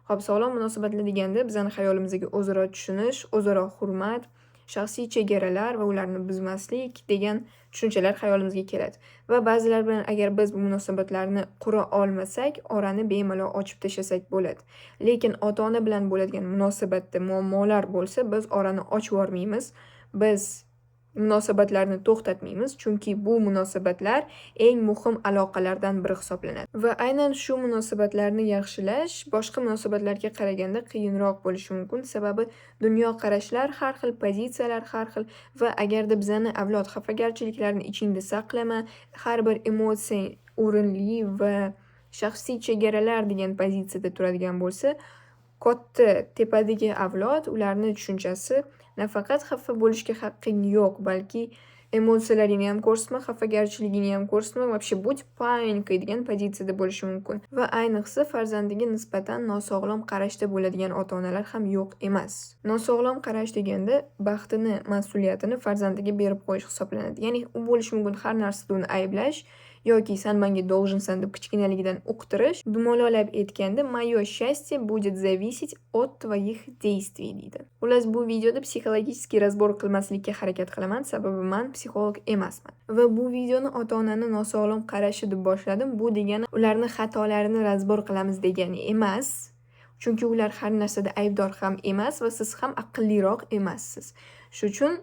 Xo'p, sog'lom munosabatlar deganda bizani xayolimizga o'zaro tushunish, o'zaro hurmat, shaxsiy chegaralar va ularni buzmaslik degan tushunchalar xayolimizga keladi. Va ba'zilar bilan agar biz bu munosabatlarni qura olmasak, orani bemalol ochib tashlasak bo'ladi. Lekin ota-ona bilan bo'ladigan munosabatda muammolar bo'lsa, biz orani ochvormaymiz. Biz munosabatlarni to'xtatmaymiz, chunki bu munosabatlar eng muhim aloqalardan biri hisoblanadi. Va aynan shu munosabatlarni yaxshilash boshqa munosabatlarga qaraganda qiyinroq bo'lishi mumkin. Sababi dunyoqarashlar har xil, pozitsiyalar har xil va agarda bizani avlod xafagarchiliklarni ichingda saqlama, har bir emotsiyang o'rinli va shaxsiy chegaralar degan pozitsiyada turadigan bo'lsa, katta tepadagi avlod ularni tushunchasi nafaqat xafa bo'lishga haqqing yo'q, balki emotsiyalaringni ham ko'rsatma, xafagarchiligingni ham ko'rsatma, вообще будь паинькой degan pozitsiyada bo'lishi mumkin. Va ayniqsa farzandiga nisbatan nosog'lom qarashda bo'ladigan ota-onalar ham yo'q emas. Nosog'lom qarash deganda baxtini, mas'uliyatini farzandiga berib qo'yish hisoblanadi. Ya'ni u bo'lishi mumkin har narsada uni ayblash yoki san menga должен san deb kichkinaligidan uqtirish. Dumaloqlab aytganda, "Моё счастье будет зависеть от твоих действий" deydi. Xullas, bu videoda психологический разбор qilmaslikka harakat qilaman, sababi man psixolog emasman. Va bu videoni ota-onani nosog'lom qarashi deb boshladim. Bu degani ularni xatolarini разбор qilamiz degani emas. Chunki ular har narsada aybdor ham emas va siz ham aqlliroq emassiz. Shu uchun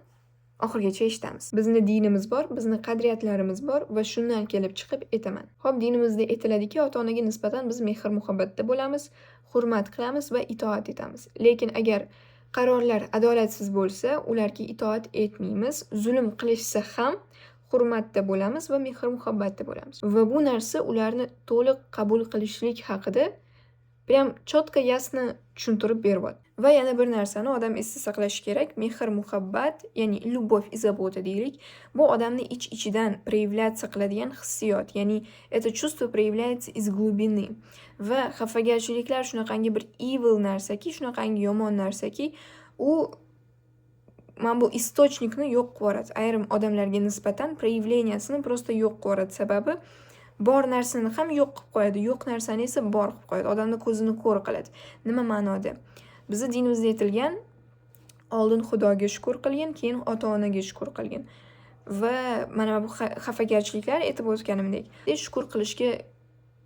oxirigacha eshitamiz. Bizni dinimiz bor, bizni qadriyatlarimiz bor va shundan kelib chiqib aytaman. Xo'p, dinimizda aytiladiki, ota-onaga nisbatan biz mehr-muhabbatda bo'lamiz, hurmat qilamiz va itoat etamiz. Lekin agar qarorlar adolatsiz bo'lsa, ularga itoat etmaymiz. Zulm qilishsa ham hurmatda bo'lamiz va mehr-muhabbatda bo'lamiz. Va bu narsa ularni to'liq qabul qilishlik haqida прям четко, ясно tushuntirib beryapti. Va yana bir narsani odam esda saqlashi kerak. Mehr-muhabbat, ya'ni любовь и забота deylik, bu odamni ich-ichidan проявляться qiladigan hissiyot. Ya'ni это чувство проявляется из глубины. Va xafagarchiliklar shunaqangi bir evil narsaki, shunaqangi yomon narsaki, u mana bu источник ni yo'q qilib yuboradi. Ayrim odamlarga nisbatan проявления sini просто yo'q qilib yuboradi. Sababi bor narsani ham yo'q qilib qo'yadi, yo'q narsani esa bor qilib qo'yadi. Odamni ko'zini ko'r qiladi. Nima ma'noda? Bizni dinimizda aytilgan: oldin Xudoga shukur qilgin, keyin ota-onaga shukur qilgin. Va mana bu xafagarchiliklar, aytib o'tganimdek, shukur qilishga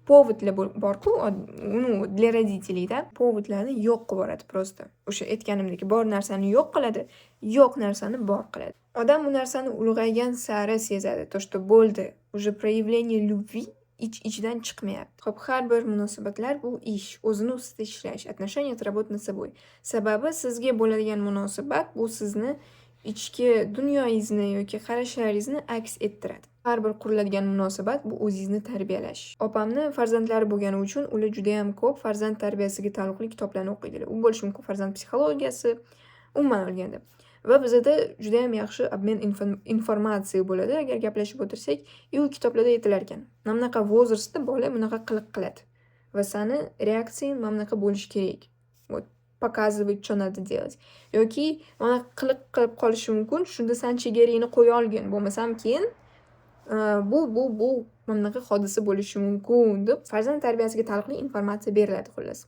повод lar bor-ku, ну, для родителей, да, повод larni yo'q qilib yuboradi просто. O'sha aytganimdek, bor narsani yo'q qiladi, yo'q narsani bor qiladi. Odam bu narsani ulg'aygan sari sezadi. То, что bo'ldi, уже проявление любви ich-ichidan chiqmayapti. Xo'p, har bir munosabatlar bu ish, o'zini ustida ishlash, отношения — это работа над собой. Sababi sizga bo'ladigan munosabat bu sizni ichki dunyoyingizni yoki qarashlaringizni aks ettiradi. Har bir quriladigan munosabat bu o'zingizni tarbiyalash. Opamni farzandlari bo'lgani uchun ular judayam ko'p farzand tarbiyasiga taalluqli kitoblarni o'qiydilar. U bo'lishi mumkin farzand psixologiyasi, umuman olganda. Va bizada judayam yaxshi обмен информация bo'ladi, agar gaplashib o'tirsak, и u kitoblarda aytilar ekan. Mana bunaqa возраст da bola bunaqa qiliq qiladi va sani reaksiyang mana bunaqa bo'lishi kerak. Вот показывать, что надо делать. Yoki mana qiliq qilib qolishi mumkin, shunda san chegarangni qo'ya olgin, bo'lmasam keyin bu mana bunaqa hodisa bo'lishi mumkin deb farzand tarbiyasiga taalluqli informatsiya beriladi, xullas.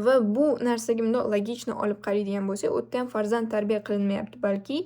Va bu narsaga bundoq логично olib qaraydigan bo'lsak, u yerda ham farzand tarbiya qilinmayapti, balki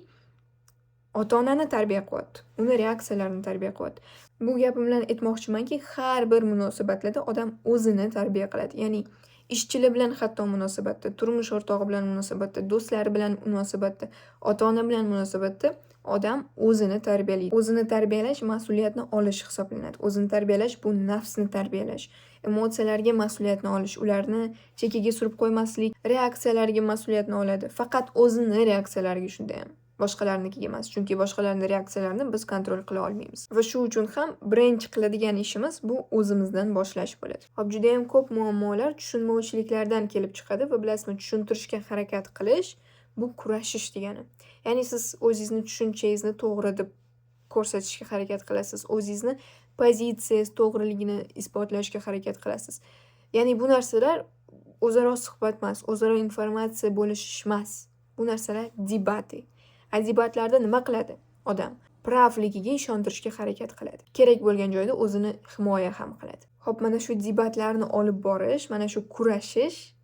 ota-onani tarbiya qilyapti, uni reaksiyalarini tarbiya qilyapti. Bu gapim bilan aytmoqchimanki, har bir munosabatlarda odam o'zini tarbiya qiladi. Ya'ni ishchilar bilan hatto munosabatda, turmush o'rtog'i bilan munosabatda, do'stlari bilan munosabatda, ota-ona bilan munosabatda odam o'zini tarbiyalaydi. O'zini tarbiyalash mas'uliyatni olish hisoblanadi. O'zini tarbiyalash bu nafsni tarbiyalash, emotsiyalarga mas'uliyatni olish, ularni chekkaga surib qo'ymaslik, reaksiyalarga mas'uliyatni oladi. Faqat o'zini reaksiyalariga shundayam. Boshqalarnikiga emas. Chunki boshqalarning reaksiyalarini biz контроль qila olmaymiz. Va shu uchun ham birinchi qiladigan ishimiz bu o'zimizdan boshlash bo'ladi. Xo'p, judayam ko'p muammolar tushunmovchiliklardan kelib chiqadi va, bilasizmi, tushuntirishga harakat qilish bu kurashish degani. Ya'ni siz o'zingizni tushunchangizni to'g'ri deb ko'rsatishga harakat qilasiz. O'zingizni pozitsiyangiz to'g'riligini isbotlashga harakat qilasiz. Ya'ni bu narsalar o'zaro suhbat emas, o'zaro informatsiya bo'lishish emas. Bu narsalar дебаты. А debatlarda nima qiladi odam? Прав ligiga ishontirishga harakat qiladi. Kerak bo'lgan joyda o'zini himoya ham qiladi. Xo'p, mana shu debatlarni olib borish, mana shu kurashish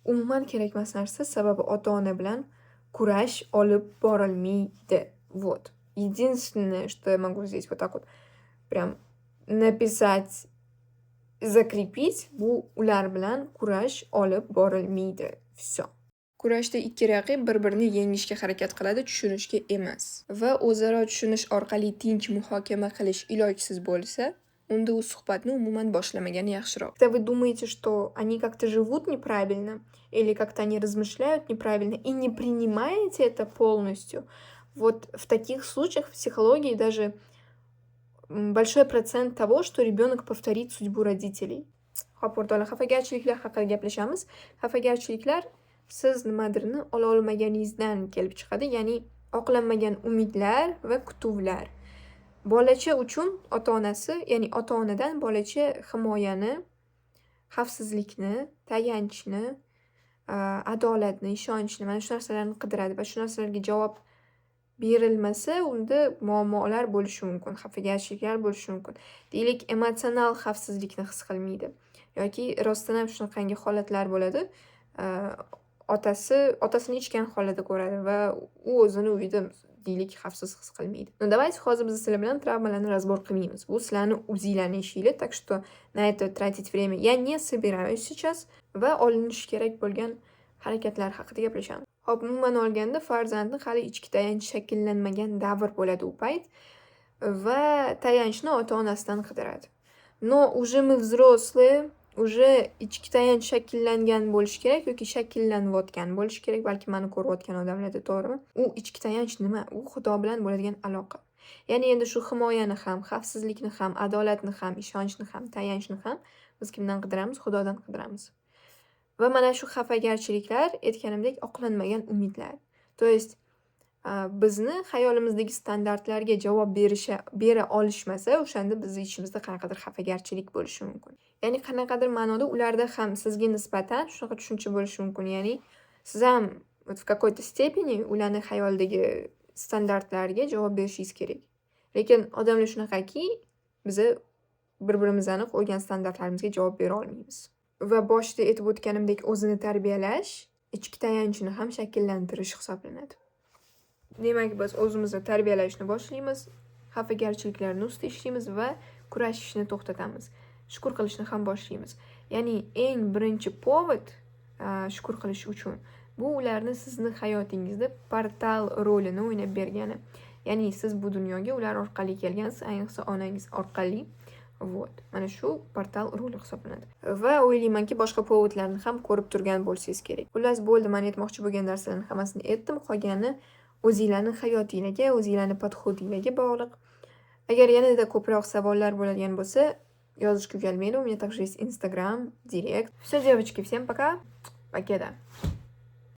umuman kerakmas narsa, sababi ota-ona bilan kurash olib borilmaydi. Вот. Единственное, что я могу здесь вот так вот прям написать, закрепить, bu ular bilan kurash olib borilmaydi. Всё. Kurashda ikki raqib bir-birini yengishga harakat qiladi, tushunishga emas. Va o'zaro tushunish orqali tinch muhokama qilish ilojsiz bo'lsa, unda u suhbatni umuman boshlamagani yaxshiroq. Когда вы думаете, что они как-то живут неправильно или как-то они размышляют неправильно, и не принимаете это полностью, вот в таких случаях в психологии даже большой процент того, что ребенок повторит судьбу родителей. Xo'p, o'rtoqlar, xafagarchiliklar haqida gaplashamiz. Xafagarchiliklar siz nimadirni ololmaganingizdan kelib chiqadi, ya'ni oqlanmagan umidlar va kutuvlar. Bolacha uchun ota-onasi, ya'ni ota-onadan bolacha himoyani, xavfsizlikni, tayanchni, adolatni, ishonchni, mana shu narsalarni qidiradi va shu narsalarga javob berilmasa, unda muammolar bo'lishi mumkin, xafagarchiliklar bo'lishi mumkin. Deylik, emotsional xavfsizlikni his qilmaydi yoki rostdan ham shunaqangi holatlar bo'ladi. Otasi otasini ichgan holida ko'radi va u o'zini uyida, deylik, xavfsiz his qilmaydi. Ну, давайте hozir biz sizlar bilan travmalarni разбор qilmaymiz. Bu sizlarni o'zinglarni ishinglar, так что на это тратить время я не собираюсь сейчас va olinishi kerak bo'lgan harakatlar haqida gaplashamiz. Xo'p, umuman olganda, farzandni hali ichki tayanch shakllanmagan davr bo'ladi u payt va tayanchni ota-onasidan qidiradi. Но уже мы взрослые, уже ichki tayanch shakllangan bo'lishi kerak yoki shakllanayotgan bo'lishi kerak, balki mani ko'rayotgan odamlarda, to'g'rimi? U ichki tayanch nima? U Xudo bilan bo'ladigan aloqa. Ya'ni endi shu himoyani ham, xavfsizlikni ham, adolatni ham, ishonchni ham, tayanchni ham biz kimdan qidiramiz? Xudodan qidiramiz. Va mana shu xafagarchiliklar, aytganimdek, oqlanmagan umidlar. То есть bizni xayolimizdagi standartlarga javob bera olishmasa, o'shanda bizni ichimizda qanaqadir xafagarchilik bo'lishi mumkin. Ya'ni qanaqadir ma'noda ularda ham sizga nisbatan shunaqa tushuncha bo'lishi mumkin. Ya'ni siz ham вот в какой-то степени ularni xayolidagi standartlarga javob berishingiz kerak. Lekin odamlar shunaqaki, biza bir-birimizni qo'ygan standartlarimizga javob bera olmaymiz. Va boshida aytib o'tganimdek, o'zini tarbiyalash ichki tayanchini ham shakllantirish hisoblanadi. Demak, biz o'zimizni tarbiyalashni boshlaymiz, xafagarchiliklarni ustida ishlaymiz va kurashishni to'xtatamiz. Shukur qilishni ham boshlaymiz. Ya'ni eng birinchi повод shukur qilish uchun bu ularni sizni hayotingizda portal rolini o'ynab bergani. Ya'ni siz bu dunyoga ular orqali kelgansiz, ayniqsa onangiz orqali. Вот. Mana shu portal roli hisoblanadi. Va o'ylaymanki, boshqa повод larni ham ko'rib turgan bo'lsangiz kerak. Xullas, bo'ldi, man aytmoqchi bo'lgan narsalarni hammasini aytdim. Qolgani o'zinglarni hayotinglarga, o'zinglarni подход inglarga bog'liq. Agar yanada ko'proq savollar bo'ladigan bo'lsa, yozishga uyalmanglar. У меня также есть Instagram, Директ. Всё, девочки, всем пока. Покеда.